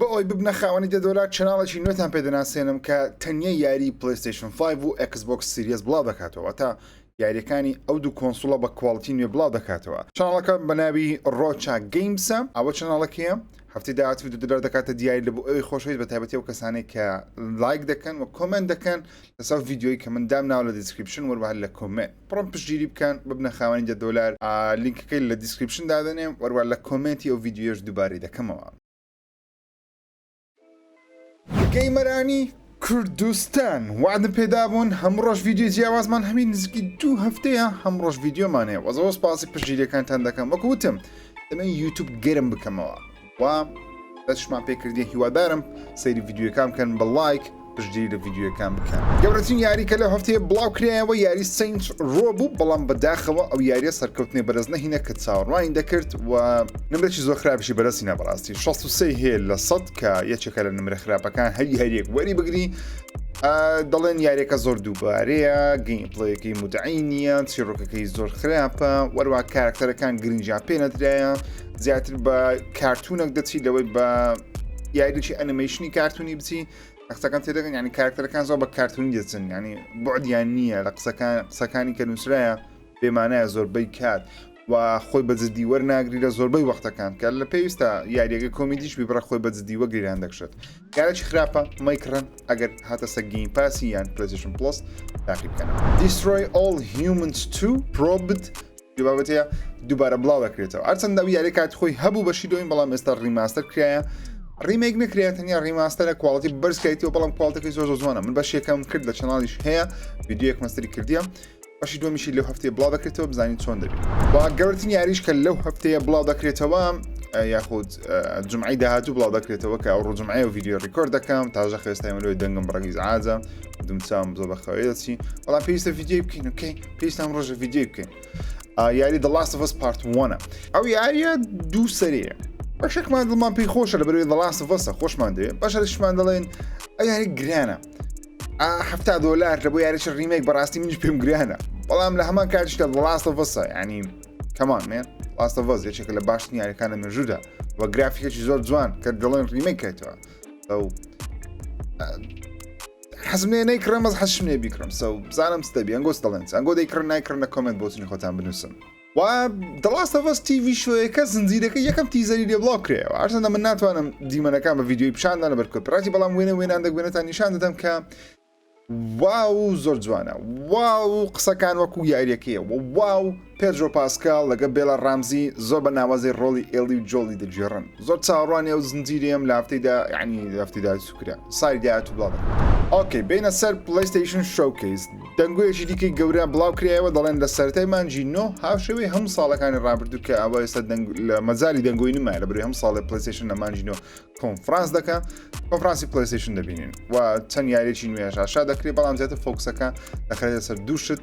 بۆ ئەوەی ببنە خاوەنی دە دۆلار channel ێکی نوێتان پێ دەناسێنم کە تەنیا یاری PlayStation 5 و Xbox Series بڵاو دەکاتەوە واتە یاریەکانی ئەو دوو console ە بە quality نوێ بڵاو دەکاتەوە channel ەکە بە ناوی ڕۆچا Games ە ئەوە channel ەکەیە هەفتەی داهاتوو دە دۆلار دەکاتە دیاری لە بۆ ئەوی خۆشەویست بە تایبەتی ئەو کەسانەی کە لایک دەکەن و comment دەکەن لەسەر ڤیدیۆی کە من دامناوە لە description وەروەها لە comment بڕۆن پشتگیری بکەن ببنە خاوەنی دە دۆلار لینکەکەی لە description دادەنێم وەروە لە comment ی ئەو ڤیدیۆیەش دووبارەی دەکەمەوە. gamer انی کوردستان وەعدم پێدابوون هەموو ڕۆژ ڤیدیۆی جیاوازمان هەمی نزیکی دوو هەفتەیە هەم ڕۆژ ڤیدیۆمان هەیە وە زۆر سپاسی پشتگیریەکانتان دەکەم وەکو وتم دەمەوێت یوتوب گەرم بکەمەوە و دەستشمان پێکردی هیوادارم سەیری ڤیدیۆکان بکەن بە لایک پشتگیری لە ڤیدیۆکان بکەن. گەورەترین یاری کە لەو هەفتەیە بڵاو کرایەوە یاری Saints Row بوو بەڵام بەداخەوە ئەو یاریە سەرکەوتنی بەرز نەهینە کە چاوەڕوانی دەکرد و نمرەی زۆر خراپیشی بەرزینە بەڕاستی 63 هەیە لە 100 کە یەکێکە لە نمرە خراپەکان هەر یاریەک وەری بگری دەڵێن یاریەکە زۆر دووبارەیە gameplay ەکەی متعی نییە چیڕۆکەکەی زۆر خراپە وەروە کارکتەرەکان گرنگیان پێ نەدرایە زیاتر بە کارتونێک دەچی لەوەی بە یاریی ئەنیمەیشنی کارتونی بچی قسەکان تێدەگەن ینی کارکتەرەکان زۆر بە کارتونی دەچن ینی بعدیان نییە لە قسەکان قسەکانی کە نووسرایە بێمانایە زۆربەی کات و خۆی بە جدی وەرناگری لە زۆربەی وەختەکان کە لە پێویستە یاریەکە کۆمیدیش بی بڕە خۆی بە جدی وەگریان دەکشێت یارێکی خراپە مەیکڕن ئەگەر هاتە سەر Game Pass ی یان PlayStation Plus تاقی بکەنەوە Destroy All Humans 2 Probed بابەتەیە دووبارە بڵاو دەکرێتەوە هەرچەندە ئەو یاری کات خۆی هەبوو بەشی دووەم بەڵام ئێستا remaster کرایە remake نەکرێت تەنیا remaster ە quality بەرزکایتەوە بەڵام quality ەکەی زۆر زۆر جوانە من بەش یەکەم کرد لە channel یش هەیە ڤیدیۆیەک مەستری کردیە بەشی دووەمیشی لەو هەفتەیە بڵاو دەکرێتەوە بزانین چۆن دەبێت و گەورەترین یاریش کە لەو هەفتەیە بڵاو دەکرێتەوە یاخود جمعی داهاتوو بڵاو دەکرێتەوە کە ئەو ڕۆژ جمعەیە و ڤیدیۆ record دەکەم تازە خێستای لەوەی دەنگم ڕەگیز عاجە دومچام زۆر بەخەوێ دەچی بەڵام پێویستە ڤیدیۆی بکەین okay پێویستە ئەم ڕۆژە ڤیدیۆی بکەین یاری The Last of Us Part 1 ئەو یاریە دوو سەرەیە بەشێکمان دڵمان پێی خۆشە لە بەروی The Last of Us خۆشمان دەوێت بەشەشمان دەڵێن ئەو یاری گرانە ه دۆلار لە بۆ یاریی remake بەڕاستی منیش پێم گرانە بەڵام لە هەمان کاتیشدا The Last of Us ینی come on man Last of Us یەکێکە لە باشترین یاریەکان لە مێژوودا و گرافیکێکی زۆر جوان کە دەڵێن remake کەیتەوە ئەو حەزم لێ نەیکڕم بەس حەزشم لێ بیکڕم so بزانم چ دەبی ئەنگۆ چ دەڵێن ئەنگۆ دەیکڕن نایکڕن لە comment بۆچونی خۆتان بنووسن و The Last of Us TV show ەکە زنجیرەکە یەکەم teaser ی لێ بڵاو کرایەوە هەرچەندە من ناتوانم دیمەنەکان بە ڤیدیۆی پیشاندان لەبەر copyright ی بەڵام وێنە وێنان دەگوێنەتان نیشان دەدەم کە wow زۆر جوانە wow قسەکان وەکو یاریەکەیە و wow پێدرۆ پاسکال لەگە بێلا ڕامزی زۆر بە ناوازەی ڕۆڵی ئێلی و جۆڵی دەگێڕن زۆر چاوەڕوانی ئەو زنجیرەیەم لە هەفتەیدا یعنی لە هەفتەیدا سوکرا ساری داهاتوو بڵاو دەکرێت. okay بینە سەر PlayStation Showcase دەنگۆیەکی دیکەی گەورە بڵاو کرایەوە دەڵێن لە سەرەتای مانگی نۆ هاوشێوەی هەموو ساڵەکانی ڕابردوو کە ئەوە ئێستا دەنگ لە مەجالی دەنگۆی نمایە لە بەرەی هەموو ساڵێ PlayStation لە مانگی نۆ کۆنفرانس دەکا کۆنفرانسی PlayStation دەبینین و چەند یاریی نوێش ئاشا دەکرێت بەڵام زیاتر focus ەکە دەخرێتە سەر دوو شت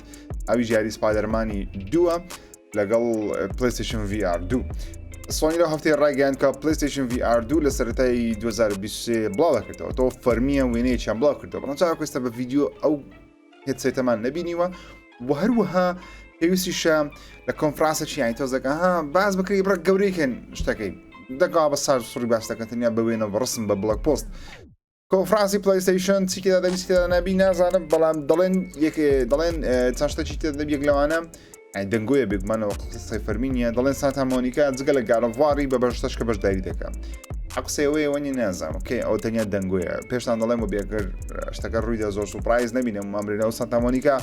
ئەویش یاری Spider-Man ی دووە لەگەڵ PlayStation VR دوو سۆنی لەو هەفتەی ڕایگەیاند کە PlayStation VR دوو لە سەرەتای 2023 بڵاو دەکرێتەوە تۆ فەرمیە وێنەیەکیان بڵاو کردەوە بەڵام چاوەکو ئێستا بە ڤیدیۆ ئەو headset ەمان نەبینیوە و هەروەها پێویستیشە لە کۆنفرانسە چیانی تۆزەکە ها باز بکری بڕە گەورەیکەن شتەکەی دەگا بە سار سوڕی باس دەکەن تەنیا بە وێنە بە ڕسم بە blog post کۆنفرانسی PlayStation چی تێدا دەبی چی تێدا نابی نازانم بەڵام دەڵێن یەک دەڵێن چەند شتێکی تێدا دەبی یەک لەوانە دەنگۆیە بێگومانەوە قسەی فەرمی نییە دەڵێن سانتا مۆنیکا جگە لە God of War ی بە بەشتەش کە بەشداری دەکەم قسەیەوەیە وەنی نازانم okay ئەوە تەنیا دەنگۆیە پێشتان دەڵێم و بێگەر شتەکە ڕوویدا زۆر surprise نەبینم مامرێنەوە سانتا مۆنیکا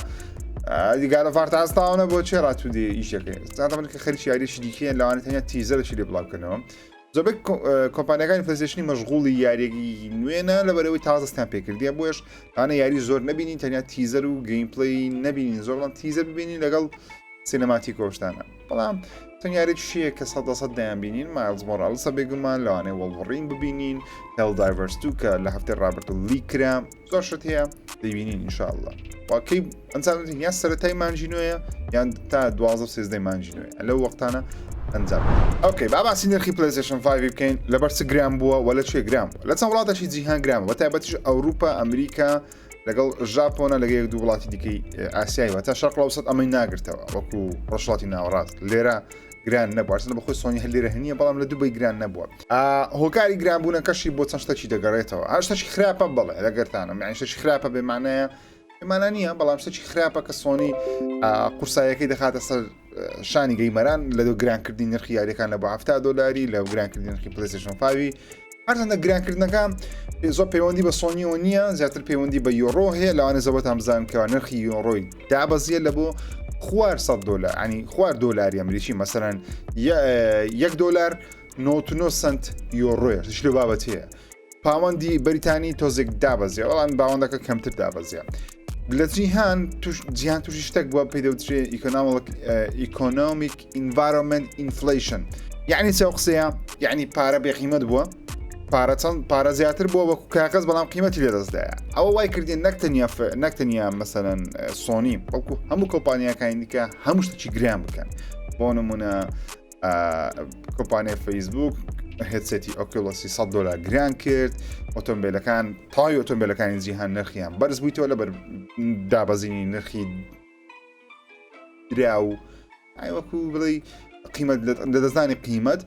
God of War تاستاونە بۆ چێ ڕاتودێ ئیشەکەی سانتا مۆنیکا خەریکی یاریشی دیکەیە لەوانە تەنیا teaser ەکی لێ بڵاو بکەنەوە زۆربەی کۆمپانیاکانی PlayStation ی مەشغوڵی یاریەکی نوێنە لەبەرەوەی تازەستیان پێکردیە بۆیش ئەانە یاری زۆر نەبینین تەنیا teaser و gameplay نەبینین زۆر بەڵام teaser ببینین لەگەڵ cinematic کۆشتانە بەڵام چەند یاریێک شەیە کە سەد سەد دەیان بینین Miles Morales ە بێگومان لەوانەیە Wolverine ببینین Helldivers 2 کە لە هەفتەی ڕابردوو leak کرا زۆر شت هەیە دەیبینین ئینشاءاللە واکەی ئەنجام دەدەین یان سەرەتای مانگی نوێیە یان تا 12 13 مانگی نوێ لەو وەختانە ئەنجام okay با باسی نرخی PlayStation 5 بکەین لەبەر چ گران بووە وە لە کوێ گران بووە لە چەند وڵاتێکی جیهان گران بووە تایبەتیش ئەوروپا ئەمریکا لەگەڵ ژاپۆنە لەگە یەک دوو وڵاتی دیکەی ئاسیایی واتە شەرق ئەوسەت ئەمەی ناگرتەوە وەکو ڕۆژهەڵاتی ناوەڕاست لێرە گران نەبوو هەرچەندە بەخۆی سۆنی هەر لێرە هەنیە بەڵام لە دوبەی گران نەبووە هۆکاری گرانبوونەکەشی بۆ چەند شتەکی دەگەڕێتەوە هەر شتەکی خراپە بەڵێ لەگەرتانم یانی شتەکی خراپە بێمانەیە بێمانە نییە بەڵام شتێکی خراپە کە سۆنی قورسایەکەی دەخاتە سەر شانی gamer ان لە دو گرانکردنی نرخی یاریەکان لە بۆ 70 دلاری لە گرانکردنی نرخی پلەیستەیشن 5 هەرچەندە گرانکردنەکە زۆر پەیوەندی بە سۆنیەوە نییە زیاتر پەیوەندی بە یۆرۆ هەیە لەوانە زەوەتان بزانن کەوا نرخی یۆرۆی دابەزیە لە بۆ خوار 100 دلار ینی خوار دلاری ئەمریکی مەسەرەن یەک دلار 99 سنت یۆرۆیە شتێکی لەو بابەت هەیە پاوەندی بەریتانی تۆزێک دابەزیە بەڵام باوەندەکە کەمتر دابەزیە لە جیهان توش جیهان تووشی شتێک بووە پێی دەوترێ economic environment inflation یعنی چه قسەیە یعنی پارە بێقیمەت بووە پارە چەند پارە زیاتر بووە وەکو کاغەز بەڵام قیمەتی لێدەستدایە ئەوە وای کردین نەک تەنیا نەک تەنیا مەسەلەن سۆنی بەڵکو هەموو کۆمپانیاکانی دیکە هەموو شتێکی گران بکەن بۆ نمونە کۆمپانیای فەیسبوک headset ی Oculus ی 100 دلار گران کرد ئۆتۆمبیلەکان تای ئۆتۆمبیلەکانی جیهان نرخیان بەرز بوویتەوە لەبەر دابەزینی نرخی درا و ئای وەکو بڵێ قیمەت لە دەستدانی قیمەت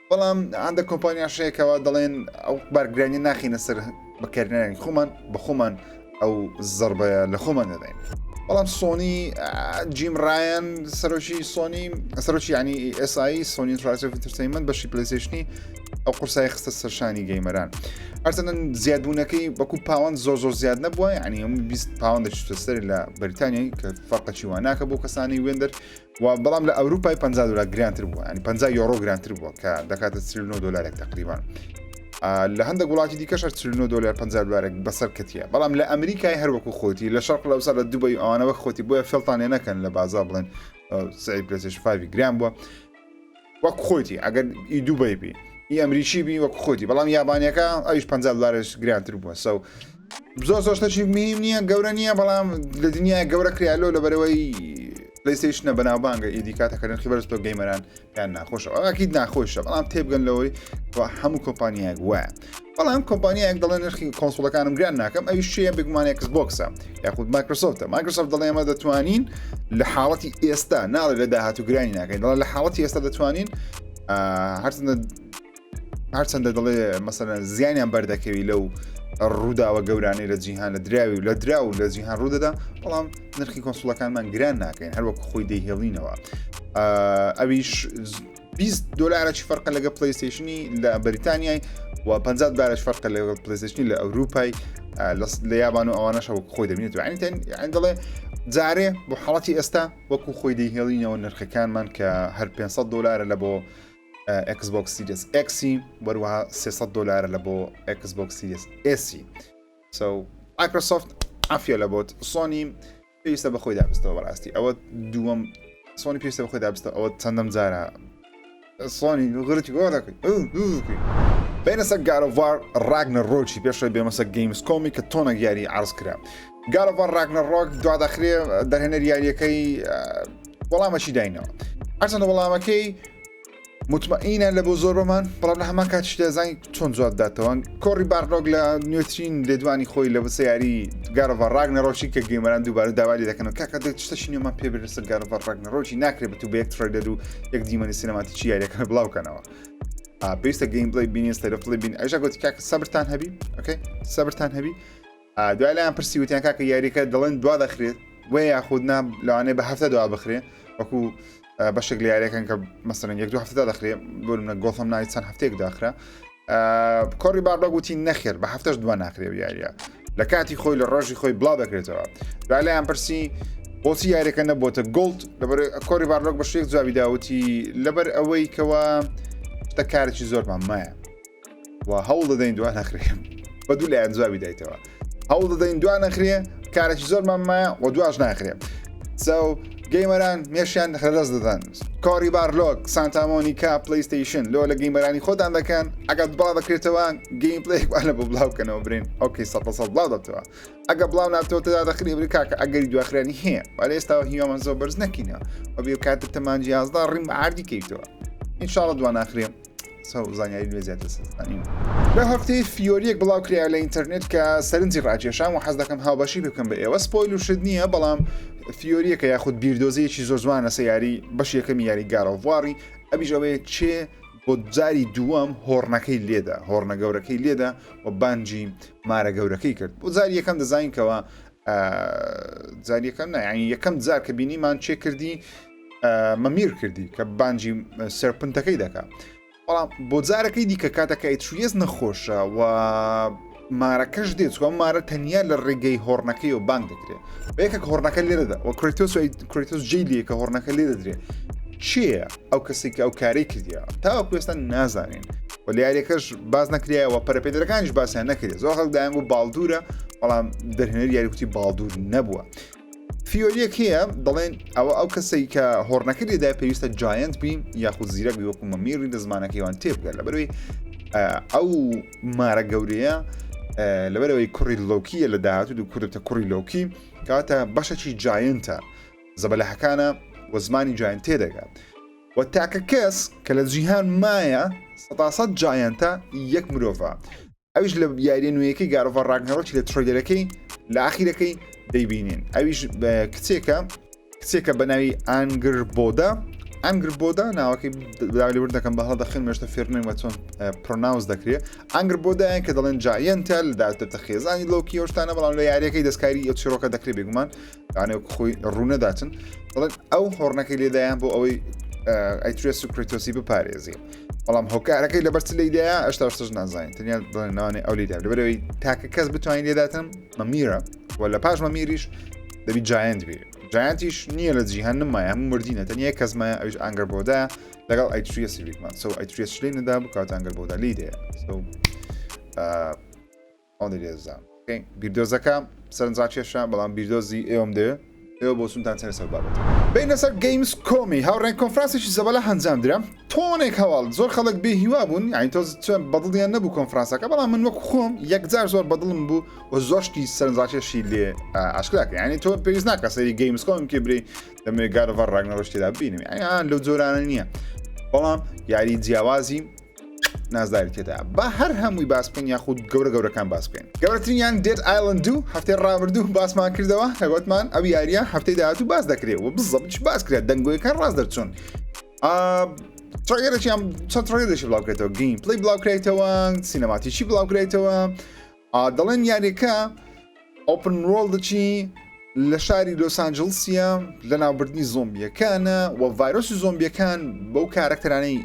بەڵام هەندە کۆمپانیا شەیەکەوە دەڵێن ئەو بارگرانی ناخینە سەر بەکارنانی خۆمان بە خۆمان ئەو زەربەیە لە خۆمان دەدەین بەڵام سۆنی جیم ڕایان سەرۆکی سۆنی سەرۆکی ینی SI Sony Interactive Entertainment بەشی پلەیستەیشنی ئەو قورسای خستە سەرشانی gamer ان هەرچەندە زیادبوونەکەی وەکو پاوەند زۆر زۆر زیاد نەبووە یعنی هەموو 20 پاوەند دەچێتە سەر لە بەریتانیای کە فەرقەکی وا ناکە بۆ کەسانی وێندەر و بەڵام لە ئەوروپای 50 دلار گرانتر بووە ینی 50 یۆرۆ گرانتر بووە کە دەکاتە 49 دلارێک تقریبان لە هەندێک وڵاتی دیکەش هەر 49 دلار 50 دلارێک بەسەر کەتیە بەڵام لە ئەمریکای هەر وەکو خۆتی لە شەرق لەوسا لە دوبەی ئەوانە وەک خۆتی بۆیە فێڵتان لێ نەکەن لە بازار بڵێن سعری پلەیستەیشن 5 گران بووە وەک خۆیتی ئەگەر ئی دوبەی بی ئی ئەمریکی بی وەک خۆتی بەڵام یابانیەکە ئەویش 50 دلارش گرانتر بووە so زۆر زۆر شتێکی مهم نییە گەورە نییە بەڵام لە دنیای گەورە کرالۆ لە بەرەوەی پلیستیشنە بەناوبانگە ئیدی کاتەکە نرخی بەرز تۆ gamer ان پێیان ناخۆشە ئەکید ناخۆشە بەڵام تێبگەن لەوەی هەموو کۆمپانیایەک وایە بەڵام کۆمپانیایەک دەڵێ نرخی console ەکانم گران ناکەم ئەویش چیە بێگومان Xbox ە یاخود مایکرۆسۆفتە مایکرۆسۆفت دەڵێ ئێمە دەتوانین لە حاڵەتی ئێستا ناڵێ لە داهاتوو گرانی ناکەین دەڵێ لە حاڵەتی ئێستا دەتوانین هەرچەندە هەرچەندە دەڵێ مەسەلەن زیانیان بەردەکەوی لەو ڕووداوە گەورانەی لە جیهان لە دراوی و لە دراو لە جیهان ڕوودەدا بەڵام نرخی console ەکانمان گران ناکەین هەروەکو خۆی دەیهێڵینەوە ئەویش 20 دلارەکی فەرقە لەگە پلیستیشنی لە بەریتانیای و 50 دلارش فەرقە لەگەڵ پلیستیشنی لە ئەوروپای لە یابان و ئەوانەشە وەک خۆی دەبینێت و ینی دەڵێ جارێ بۆ حاڵەتی ئێستا وەکو خۆی دەیهێڵینەوە نرخەکانمان کە هەر 500 دلارە لە بۆ Xbox Series X ی وەروەها 300 دلارە لە بۆ Xbox Series S ی so مایکرۆسۆفت عافیە لە بۆت سۆنی پێویستە بە خۆی دابستەوە بەڕاستی ئەوە دووەم سۆنی پێویستە بە خۆی دابستەوە ئەوە چەندەم جارە سۆنی غرتی گۆ دەکەی بینە سەر God of War Ragnarok ی پێشەوەی بێمە سەر Gamescom ی کە تۆنە یاری عرض کرا God of War Ragnarok دوا دەخرێ دەرهێنەر یاریەکەی وەڵامەکی داینەوە هەرچەندە وەڵامەکەی مطمئینە لە بۆ زۆربەمان بەڵام لە هەمان کاتیش دەزانین چۆن جواب داتەوە کۆری بارلۆگ لە نوێترین لێدوانی خۆی لە بسەیاری God of War Ragnarok ی کە gamer ان دووبارە داوای لێ دەکەن کاکە دەێت شتەشی نوێمان پێ برسە God of War Ragnarok ی ناکرێت بە تو بە یەک trailer و یەک دیمەنی cinematic ی یاریەکە بڵاوکەنەوە پێویستە gameplay بینی State of Play بین ئەویش گوتی کاکە سەبرتان هەبی okay سەبرتان هەبی دوای لایان پرسی وتیان کاکە یاریەکە دەڵێن دوا دەخرێت وە یاخود نا لەوانەیە بە هەفتە دوا بخرێ وەکو بەشێک لە یاریەکان کە مەسەرەن یەک دو هەفتە دەخرێ بۆ منە Gotham Knights چەند هەفتەیەک داخرا کۆری بارلۆگ وتی نەخێر بە هەفتەش دوا ناخرێ و یاریە لە کاتی خۆی لە ڕۆژی خۆی بڵاو دەکرێتەوە دوای لایان پرسی بۆچی یاریەکە نەبۆتە gold لەبەر کۆری بارلۆگ بە شێک جوابی داوتی لەبەر ئەوەی کەەوە شتە کارێکی زۆرمان مایە و هەوڵ دەدەین دوا نەخرێ بە دوو لایەن جوابی دایتەوە هەوڵ دەدەین دوا نەخرێ کارێکی زۆرمان مایە و دواش ناخرێ so gamer ان مێشیان خەلەز دەدەن کۆری بارلۆک سانتامۆنیکا پلیستیشن لۆ لە gamer انی خۆتان دەکەن ئەگەر بڵاو دەکرێتەوە gameplay وانە بۆ بڵاو بکەنەوە برین okay سە بڵاو دەبتەوە ئەگە بڵاو ناتەوە تێدا دەخری بری کاکە ئەگەری دواخرانی هەیە وەلێ ئێستاوە هیوامان زۆر بەرز نەکەینەوە و بێ کات تەمانجی 11 ڕیم بە عردی کەیتەوە ئینشاءڵە دوا ناخرێ زانیاری نوێ زیاتر زانین. لەو هەفتەیە theory یەک بڵاو کرایە لە ئینتەرنێت کە سەرنجی ڕاکێشام و حەز دەکەم هاوبەشی پێ بکەم بە ئێوە spoil و شت نییە بەڵام theory یەکە یاخود بیردۆزەیەکی زۆر جوانە سە یاری بەش یەکەمی یاری God of War ی. ئەویش ئەوەیە چێ بۆ جاری دووەم هۆڕنەکەی لێدا، هۆڕنە گەورەکەی لێدا و بانگی مارە گەورەکەی کرد. بۆ جاری یەکەم دەزانین کەەوە جاری یەکەم نا یعنی یەکەم جار کە بینیمان چێ کردی مەمیر کردی کە بانگی serpent ەکەی دەکا. بەڵام بۆ جارەکەی دیکە کاتەکە ئەیتریەس نەخۆشە و مارەکەش دێت چوە مارە تەنیا لە ڕێگەی هۆڕنەکەی و بانگ دەکرێت بە یەکێک هۆڕنەکە لێرەدا و کرێتۆس و کرێتۆس جێی لێ کە هۆڕنەکە لێ دەدرێت چییە ئەو کەسێک کە ئەو کارەی کردیە تاوەکو ئێستا نازانین و لە یاریەکەش باز نەکرایەوە پەرەپێدەرەکانیش باسیان نەکرێت زۆر خەڵک دایان بوو باڵدورە بەڵام دەرهێنەری یاری کوتی باڵدور نەبووە theory یەک هەیە دەڵێن ئەوە ئەو کەسەی کە هۆڕنەکە لێدا پێویستە giant بی یاخود زیرەک بی وەکو مەمیری لە زمانەکەی وان تێبگە لەبەرەوەی ئەو مارە گەورەیە لەبەرەوەی کوڕی لۆکیە لە داهاتوو دوو کوردتە کوڕی لۆکی کاتە بەشەکی giant ە زەبەلەحەکانە و زمانی giant تێدەگات و تاکە کەس کە لە جیهان مایە سەتاسەد giant ە یەک مرۆڤە ئەویش لە یاریە نوێیەکەی God of War ڕاگنەرۆکی لە trailer ەکەی لە ئاخیرەکەی دەیبینین ئەویش کچێکە کچێکە بە ناوی ئانگر بۆدا ئەنگر بۆدا ناوەکەی داوای دەکەم بە هەڵ دەخێن مێشتە فێرنێن وە چۆن pronounce دەکرێت ئەنگر بۆدایان کە دەڵێن giant ە لە داوتە خێزانی لۆکی ئەوشتانە بەڵام لە یاریەکەی دەستکاری ئەو چیرۆکە دەکرێت بێگومان یانێ خۆی ڕوونەداتن دەڵێن ئەو هۆڕنەکەی لێدایان بۆ ئەوەی ئەیترێس و کرێتۆسی بپارێزی بەڵام هۆکارەکەی لەبەر چ لێدایە ئەشتا شتش نازانین تەنیا دەڵێن ناوانێ ئەو لێدا لەبەرەوەی تاکە کەس بتوانین لێداتن مەمیرە و لە پاش مەمیریش دەبی giant بێ giant یش نییە لە جیهان نمایە هەموو مردینە تەنیا کەس مایە ئەویش ئانگەر بۆدا لەگەڵ ئەیتریەسی بیگمان so ئەیتریەس لێ نەدا بکات ئانگەر بۆدا لی دێ so ئەوەندە لێ دەزانم بیردۆزەکە سەرنجڕاکێشە بەڵام بیردۆزی ئێوەم دەوێ ئێوە بۆچونتان چەنە سەر بابەت بینە سەر Gamescom ی هاوڕێن کۆنفرانسێکی زەبەلە ئەنجام درا تۆنێک هەواڵ زۆر خەڵک بێ هیوا بوون یعنی تۆ چۆن بەدڵیان نەبوو کۆنفرانسەکە بەڵام من وەک خۆم یەکجار زۆر بەدڵم بوو و زۆر شتی سەرنجڕاکێشی لێ ئاشکرا کرد یعنی تۆ پێویست ناکە سەری Gamescom کێ برێ دەمێ God of War ڕاگنەرۆش تێدا بینم یعنی لەو جۆرانە نییە بەڵام یاری جیاوازی نازداری تێدا با هەر هەمووی باس بکەین یاخود گەورە گەورەکان باس بکەین گەورەترینیان Dead Island دوو هەفتەی ڕابردوو باسمان کردەوە کە گوتمان ئەو یاریە هەفتەی داهاتوو باس دەکرێت و بزەبتش باس کرێت دەنگۆیەکان ڕاست دەرچوون trailer ێکیان چەند trailer ێکی بڵاو کرێتەوە gameplay بڵاو کرێتەوە cinematic ی بڵاو کرێتەوە دەڵێن یاریەکە open world ی لە شاری لۆس ئانجلسیە لە ناوبردنی زۆمبیەکانە و ڤایرۆسی زۆمبیەکان بەو کارەکتەرانەی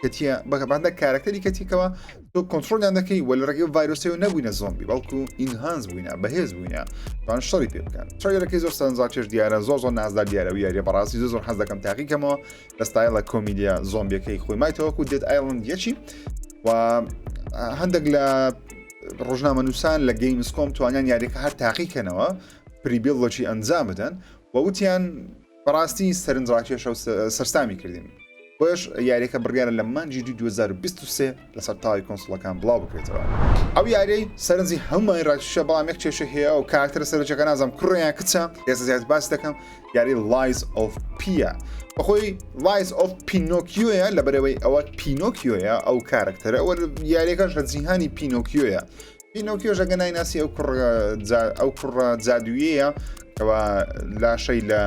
کەتیە بەکەباندە کارەکتەری کەتیکەوە تۆ کۆنترۆلیان دەکەی و لە ڕێگەی ڤایرۆسەوە نەبووینە زۆمبی بەڵکو enhance بووینە بەهێز بووینە توان شەڕی پێ بکەن trailer ەکەی زۆر سەرنجڕاکێش دیارە زۆر زۆر نازدار دیارە و یاریە بەڕاستی زۆر زۆر حەز دەکەم تاقیکەمەوە لە style ە کۆمیدیا زۆمبیەکەی خۆی مایتەوەکو Dead Island یەکی و هەندێک لە ڕۆژنامەنووسان لە Gamescom توانیان یاریەکە هەر تاقیکەنەوە pre-build ەکی ئەنجام بدەن و وتیان بەڕاستی سەرنجڕاکێشە و سەرسامی کردین بۆیش یاریەکە بڕیارە لە مانگی 2023 لەسەر تاوی console ەکان بڵاو بکرێتەوە ئەو یاریەی سەرنجی هەمووی ڕاکیشە بەڵام یەک کێشە هەیە و کارکتەرە سەرەکیەکە نازانم کوڕیان کچە ئێستا زیاتر باس دەکەم یاری Lies of P یە بەخۆی Lies of پینۆکیۆیە لە بەرەوەی ئەوە پینۆکیۆیە ئەو کارکتەرە ئەوە یاریەکەش لە جیهانی پینۆکیۆیە پینۆکیۆش ئەگە نایناسی ئەو کوڕ ئەو کوڕە جادوویەیە کەوا لاشەی لە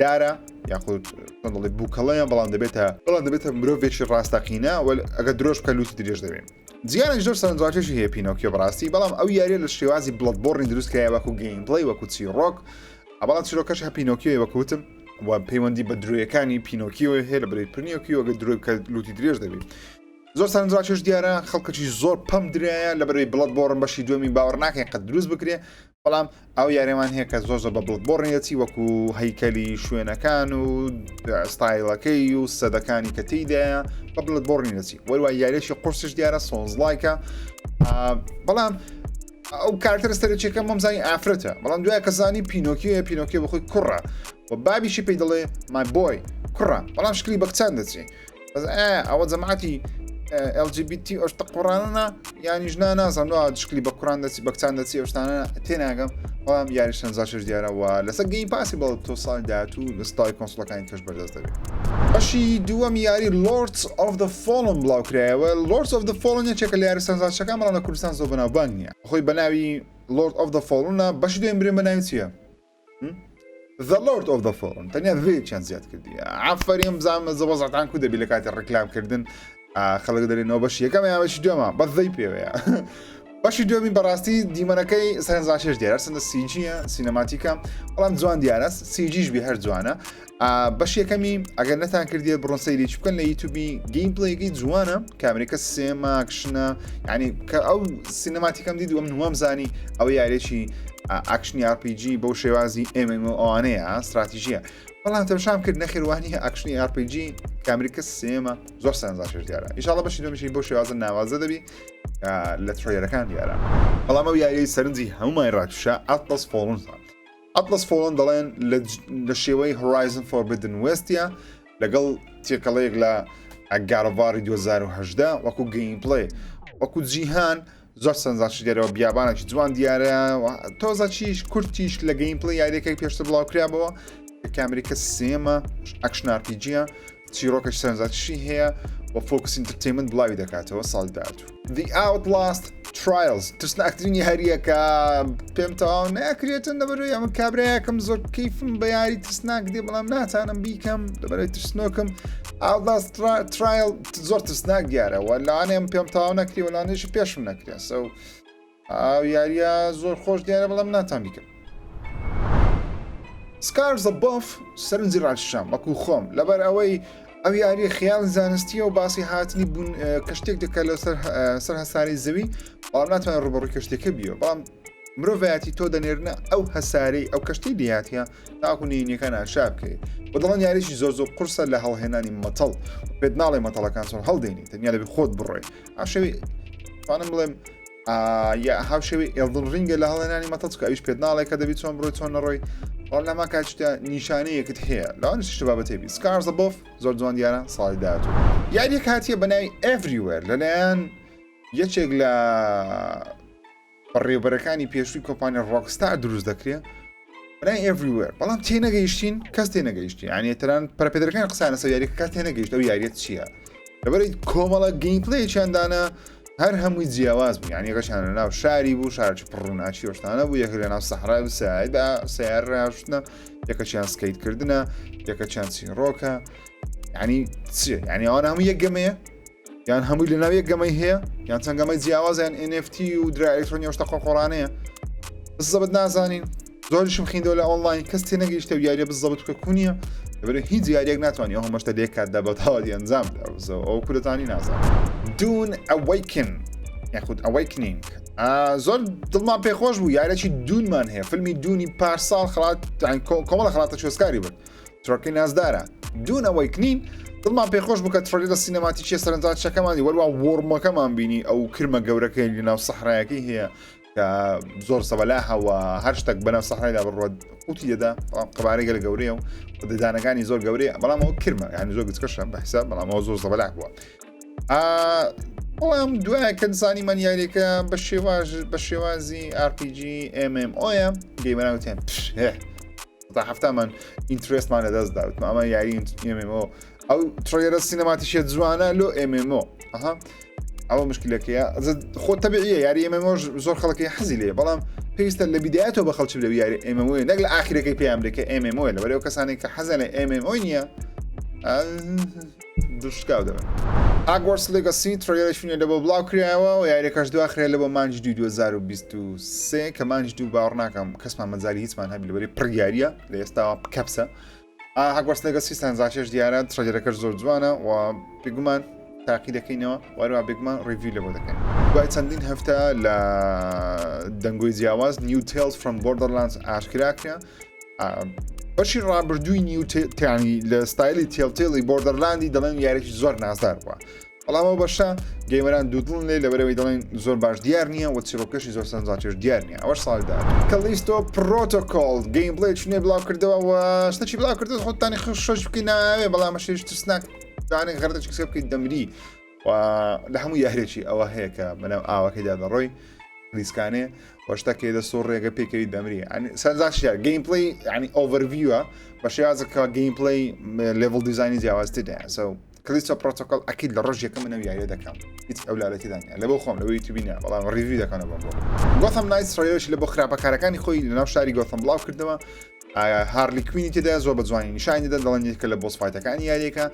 دارە یاخود دەڵێ بووکەڵەیە بەڵام دەبێتە بەڵام دەبێتە مرۆڤێکی ڕاستەقینە ئەگە درۆژ بکە لوتی درێژ دەبێت جیانش زۆر سەرنجڕاکێشی هەیە پینۆکیۆ بەڕاستی بەڵام ئەو یاریە لە شێوازی Bloodborne ی دروست کرایە وەکو gameplay وەکو چیڕۆک بەڵام چیرۆکەش هە پینۆکیۆی وەکو وتم و پەیوەندی بە درۆیەکانی پینۆکیۆ هەیە لە بەرەی پرنیۆکیۆ گە درۆی بکە لوتی درێژ دەبێت زۆر سەرنجڕاکێش دیارە خەڵکەکی زۆر پەم درایە لە بەرەی Bloodborne بەشی دووەمی باوەڕ ناکەین قەت دروست بکرێ بەڵام ئەو یاریمان هەیە کە زۆر زۆر بە Bloodborne دەچی وەکو هەیکەلی شوێنەکان و ستایلەکەی و سەدەکانی کە تێیدایە بە Bloodborne دەچی وەروە یاریێکی قورسش دیارە Souls-like ە بەڵام ئەو کارتەرە سەرەکیەکە مەمزانی ئافرەتە بەڵام دوای کە زانی پینۆکیە پینۆکیە بەخۆی کوڕە و بابیشی پێی دەڵێ my boy کوڕە بەڵام شکلی بە کچان دەچێ بەس ئەوە جەماعەتی LGBT ئەو شتە قڕانە یانیش نا نازانم شکلی بە کوڕان دەچی بە کچان دەچی ئەو شتانە تێناگەم بەڵام یاری شەنزاشش دیارە و لەسەر Game Pass ی بەڵ تۆ ساڵی داهاتوو لە ستای console ەکانی کەش بەردەست دەبێت. بەشی دووەم یاری Lords of the Fallen بڵاوکرایەوە Lords of the Fallen یەکێکە لە یاری سەرنجڕاکێشەکان بەڵام لە کوردستان زۆر بەناوبانگ نییە خۆی بە ناوی Lord of the Fallen ە بەشی دوێم برێن بە ناوی چییە؟ The Lord of the Fallen تەنیا ڤێکیان زیاد کردی ئافرین بزانم زەوەزعتان کو دەبی لە کاتی ڕیکلام کردن خەڵک دەرێنەوە بەشی یەکەم یا بەشی دوێمە بەس ذەی پێوەیە بەشی دوێمی بەڕاستی دیمەنەکەی سەرنجڕاکێش دیارە سندە CG یە cinematic ە بەڵام جوان دیارە CG یش بی هەر جوانە بەش یەکەمی ئەگەر نەتان کردیە بڕۆن سەیری بکەن لە یوتیوبی gameplay ەکەی جوانە کامریکە سێمە action ە ینی کە ئەو cinematic ەم دید و ئەم نوام زانی ئەو یاریێکی action ی RPG بەو شێوازی MMO ئەوانەیە استراتیژیە بەڵام تەمشام کرد نەخێوانی action ی RPG کامریکە سێمە زۆر سەرنجڕاکێش دیارە ئیشاڵە بەشی دومیشی بۆ شێوازە ناوازە دەبی لە trailer ەکان دیارە بەڵام ئەو یاریی سەرنجی هەموومانی ڕاکشا Atlas Fallen Atlas Fallen دەڵێن لە شێوەی Horizon Forbidden West ە لەگەڵ تێکەڵەیەک لە God of War ی 2018 وەکو gameplay وەکو جیهان زۆر سەرنجڕاکێش دیارەوە بیابانێکی جوان دیارە تۆزە چیش کورتیش لە gameplay یاریەکەی پێشتر بڵاوکرابەوە کامریکە سێمە action RPG یە چیرۆکێکی سەرنجڕاکێشی هەیە و Focus Entertainment بڵاوی دەکاتەوە ساڵی داهاتوو. The Outlast Trials ترسناکترین یارییە کە پێم تەواو ناکرێتن لەبەرەوەی ئەمە کابرایەکم زۆر کەیفم بە یاری ترسناک دێ بەڵام ناتانم بیکەم لەبەرەوەی ترسنۆکم Outlast Trial زۆر ترسناک دیارە و لەوانەیە پێم تەواو نەکرێ و لەوانەیەش پێشم نەکرێ سەو ئەو یاریە زۆر خۆش دیارە بەڵام ناتان بیکەم. Scars Above سەرنجی ڕاکشام وەکو خۆم لەبەر ئەوەی ئەو یاری خیال زانستیە و باسی هاتنی بوون کەشتێک دەکات لەسەر سەر هەساری زەوی بەڵام ناتوانێت ڕوبەڕووی کەشتێکە بیەوە بەڵام مرۆڤایەتی تۆ دەنێرنە ئەو هەسارەی ئەو کەشتی دیاتە تاکو نینیەکان ئاشا بکەیت و دەڵێن یاریی زۆر زۆر قورسە لە هەڵهێنانی مەتەڵ پێت ناڵێ مەتەڵەکان چۆن هەڵدێنی تەنیا دەبی خۆت بڕۆی ئاشەوی توانم بڵێم یا هاوشێوەی Elden Ring ە لە هەڵێنانی مەتەڵ چکە ئەویش پێت ناڵێ کە دەبی چۆن بڕۆی چۆن نەڕۆی بەڵام لەما کاتیشدا نیشانەیەکت هەیە لەوانە شتە بابەتێ بی Scars Above زۆر جوان دیارە ساڵی داهاتوو یاریەک هاتیە بە ناوی Everywhere لەلایەن یەکێک لە بەڕێوبەرەکانی پێشووی کۆمپانیا Rockstar دروست دەکرێت بەناوی Everywhere بەڵام تێنەگەیشتین کەس تێنەگەیشتی یعنی تەران پەرپێدرەکان قسانە سەر یاریەکە کەس تێنەگەیشت ئەو یاریە چییە لەبەرەی کۆمەڵە gameplay ێکیان دانا هەر هەمووی جیاواز بوو یعنی یەکەشیان لە ناو شاری بوو شارێکی پڕ ڕووناکی وشتانە بوو یەکە لە ناو سەحرای و سایە بە سیار ڕاشتنە یەکەچیان skate کردنە یەکەچیان چیرۆکە یعنی چیە یعنی ئەوان هەموو یەک گەمەیە یان هەمووی لە ناو یەک گەمەی هەیە یان چەند گەمەی جیاواز یان NFT و درا ئەلکترۆنی و شتە قۆقۆڕانەیە بزەبت نازانین زۆریشم خیندەوە لە ئۆنلاین کەس تێنەگەیشتە و یاریە بزەبت کە کونیە لەبەر هیچ یاریەک ناتوانانی ئەو هەمەشتە لێک کاتدا بە تەواوی ئەنجام بدە ئەو کورەتانی نازان Dune Awaken یاخود Awakening زۆر دڵمان پێخۆش بوو یارێکی Dune مان هەیە فیلمی Dune ی پارساڵ خڵات کۆمەڵە خڵاتە ئۆسکاری برد ترۆکەی نازدارە Dune Awakening دڵمان پێخۆش بوو کە trailer cinematic ی سەرنجڕاکێشەکەمانی وەروە worm ەکەمان بینی ئەو کرمە گەورەکەی لە ناو سەحرایەکەی هەیە کە زۆر سەبەلاحەوە هەر شتێک بەناو سەحرایدا بڕوات قوتی دەدا بەڵام قەبارەی گەلە گەورەیە و ددانەکانی زۆر گەورەیە بەڵام ئەوە کرمە یعنی زۆر گچکەشە بە حساب بەڵام ئەوە زۆر زەبەلاح بووە بەڵام دوای کە زانیمان یاریەکە بە شێواز بە شێوازی RPG MMO یە gamer ان وتیان تا هەفتامان interest مان لەدەست دا وتم ئەمە یاری MMO ئەو trailer ە cinematic ە جوانە لۆ MMO ئەها ئەوە مشکلەکەیە خۆ تەبیعیە یاری MMO زۆر خەڵکی حەزی لێ بەڵام پێویستە لە بیدایەتەوە بە خەڵکی لە یاری MMO نەک لە ئاخرەکەی پێیان بێ کە MMO لەبەر ئەو کەسانێک کە حەزیان لە MMO نییە دڵشکاو دەبن. Hogwarts Legacy trailer ێکی نوێ لە بۆ بڵاو کرایەوە و یاریەکەش دواخرێ لە بۆ مانگی دووی 2023 کە مانگی دوو باوەڕ ناکەم کەسمان مەجالی هیچمان هەبی لەبەری پڕ یاریە لە ئێستاوە کەپسە Hogwarts Legacy سەرنجڕاکێش دیارە trailer ەکەش زۆر جوانە و بێگومان تاقی دەکەینەوە وەروە بێگومان review لە بۆ دەکەین دوای چەندین هەفتە لە دەنگۆی جیاواز New Tales from Borderlands ئاشکرا کرا بەشی ڕابردووی New تیانی لە ستایلی Telltale ی Borderlands ی دەڵێن یاریی زۆر نازدار بووە بەڵام ئەو بەشە gamer ان دوودڵن لێ لەبەرەوەی دەڵێن زۆر باش دیار نییە و چیرۆکەشی زۆر سەرنجڕاکێش دیار نییە ئەوەش ساڵدا Callisto Protocol gameplay چونێ بڵاو کردەوە و شتەکی بڵاو کردەوە خۆتانی خشۆش بکەی ناوێ بەڵام شتێکی ترسناک دانێک غەرەتێکی قسە بکەیت دەمری و لە هەموو یاریێکی ئەوە هەیە کە بەناو ئاوەکەیدا دەڕۆی ریسکانێ و شتەکەی دەست و ڕێگە پێکەوی دەمری سەرزاشیار gameplay ینی overview ە بە شێوازەکە gameplay level design ی جیاوازتر دەیان so Callisto Protocol ئەکید لە ڕۆژ یەکەم منەو یاریە دەکەم هیچ ئەو لالەتیدان لە بۆ خۆم لەوەی یوتیوبی نیە بەڵام review دەکەنەوە بۆ Gotham Knights trailer ش لە بۆ خراپەکارەکانی خۆی لەناو شاری گۆثەم بڵاو کردەوە. هارلی کوینی تێدا زۆر بە جوانی نیشانی دەدەن دەڵێن یەکە لە boss fight ەکانی یاریەکە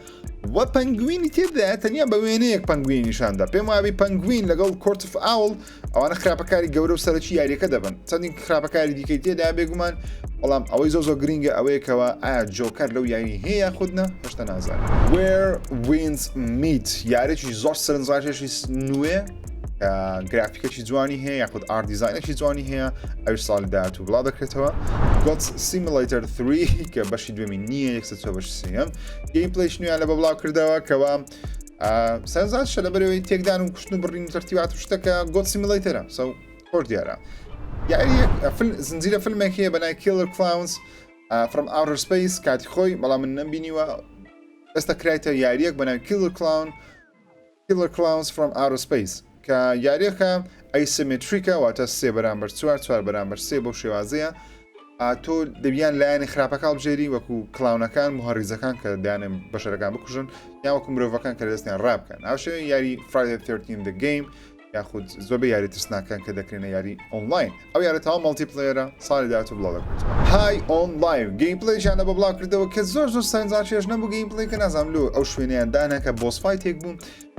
و پەنگوینی تێدا تەنیا بە وێنەیەک پەنگوینی نیشاندا پێم وابی پەنگوین لەگەڵ کۆرت ئۆف ئاوڵ ئەوانە خراپەکاری گەورە و سەرەکی یاریەکە دەبن چەندین خراپەکاری دیکەی تێدا بێگومان بەڵام ئەوەی زۆر زۆر گرنگە ئەوەیەکەوە ئایا جۆکەر لەو یاری هەیە یاخود نە هێشتا نازانم Where Winds Meet یاریی زۆر سەرنجڕاکێشی نوێ گرافیکەکی جوانی هەیە یاخود art design ێکی جوانی هەیە ئەوش ساڵی داهاتوو بڵاو دەکرێتەوە Goat Simulator 3 کە بەشی دوێمی نییە یەکسەر چوە بەشی سێیەم gameplay ش نوێیان لە بە بڵاو کردەوە کەوا سەرنجڕاکێشە لەبەرەوەی تێکدان و کوشتن و بڕین و تەرتیبات و شتەکە Goat Simulator ە so خۆش دیارە یاریەک زنجیرە فیلمێک هەیە بە ناوی Killer Klowns from Outer Space کاتی خۆی بەڵام من نەمبینیوە ئێستا کرایتە یاریەک بە ناوی Killer Clown Killer Klowns from Outer Space کە یاریەکە asymmetric ە واتە سێ بەرامبەر چوار چوار بەرامبەر سێ بەو شێوازەیە تۆ دەبیان لایەنی خراپەکە هەڵبژێری وەکو clown ەکان مهەڕیزەکان کە دایانێن بەشەرەکان بکوژن یان وەکو مرۆڤەکان کە دەستیان ڕابکەن هاوشێوەی یاری Friday 13 The Game یاخود زۆربەی یاری ترسناکان کە دەکرێنە یاری ئۆنلاین ئەو یارە تەواو multiplayer ە ساڵی داهاتوو بڵاو دەکرێتەوە. High on Life gameplay ێکیان لە بۆ بڵاو کردەوە کە زۆر زۆر سەرنجڕاکێش نەبوو gameplay کە نازانم لۆ ئەو شوێنیان دانا کە boss fight ێک بوو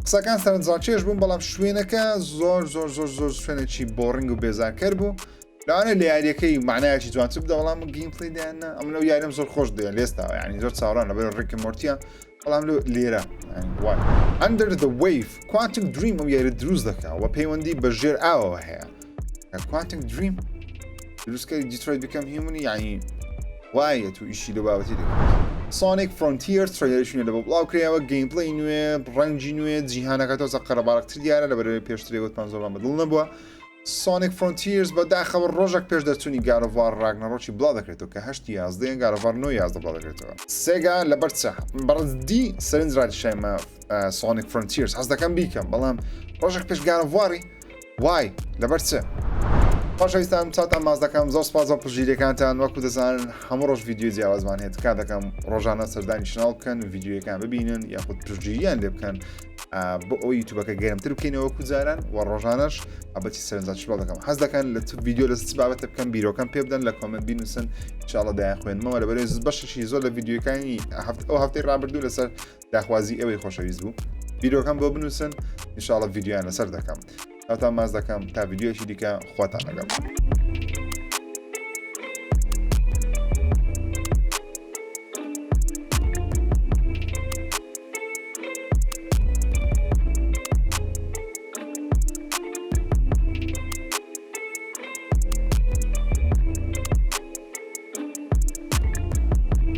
قسەکان سەرنجڕاکێش بوون بەڵام شوێنەکە زۆر زۆر زۆر زۆر شوێنێکی boring و بێزارکەر بوو لەوانەیە لە یاریەکەی معنایەکی جوانتر بدە بەڵام gameplay دایان نا ئەمن ئەو یاریم زۆر خۆش دێ لێستاوە یعنی زۆر چاوەڕان لەبەر Rick and Morty ە بەڵام لۆ لێرە وای Under the Wave Quantic Dream ئەو یاری دروست دەکا و پەیوەندی بە ژێر ئاوەوە هەیە Quantic Dream دروستکەری Detroit Become Human ی یعنی وایە تو ئیشی لە بابەتی دەکات Sonic Frontiers trailer ی نوێ لە بۆ بڵاو کرایەوە gameplay نوێ ڕەنگی نوێ جیهانەکە تۆزە قەرەباڵغتر دیارە لە بەرەوەی پێشترێ وتمان زۆرمان بەدڵ نەبووە Sonic Frontiers بە داخەوە ڕۆژێک پێش دەرچوونی God of War Ragnarok ی بڵاو دەکرێتەوە کە هەشتی یازدەیە God of War نۆ یازدە بڵاو دەکرێتەوە. Sega لەبەر چ بەڕدی سەرنج ڕاکێشایمە Sonic Frontiers حەز دەکەم بیکەم بەڵام ڕۆژێک پێش God of War ی وای لەبەر چ؟ خۆشەویستان چاتان ماز دەکەم زۆر سپاس بۆ پشتگیریەکانتان وەکو دەزانن هەموو ڕۆژ ڤیدیۆی جیاوازمان هەیە تکا دەکەم ڕۆژانە سەردانی channel بکەن ڤیدیۆیەکان ببینن یاخود پشتگیریان لێ بکەن بۆ ئەوەی یوتوبەکە گەرمتر بکەینەوە وەکو جاران و ڕۆژانەش بابەتی سەرنجڕاکێش بڵاو دەکەم حەز دەکەن لە چ ڤیدیۆ لە چ بابەتە بکەم بیرۆکەم پێ بدەن لە comment بینوسن ئینشاءاللە دایان خوێنمەوە لەبەرەوەی بەشێکی زۆر لە ڤیدیۆکانی هەفت ئەو هەفتەی ڕابردوو لەسەر داخوازی ئێوەی خۆشەویست بوو بیرۆکەم بۆ بنووسن ئینشاءاللە ڤیدیۆیان لەسەر دەکەم تاوتان ماز دەکەم تا ڤیدیۆیەکی دیکە خواتان لەگەڵ.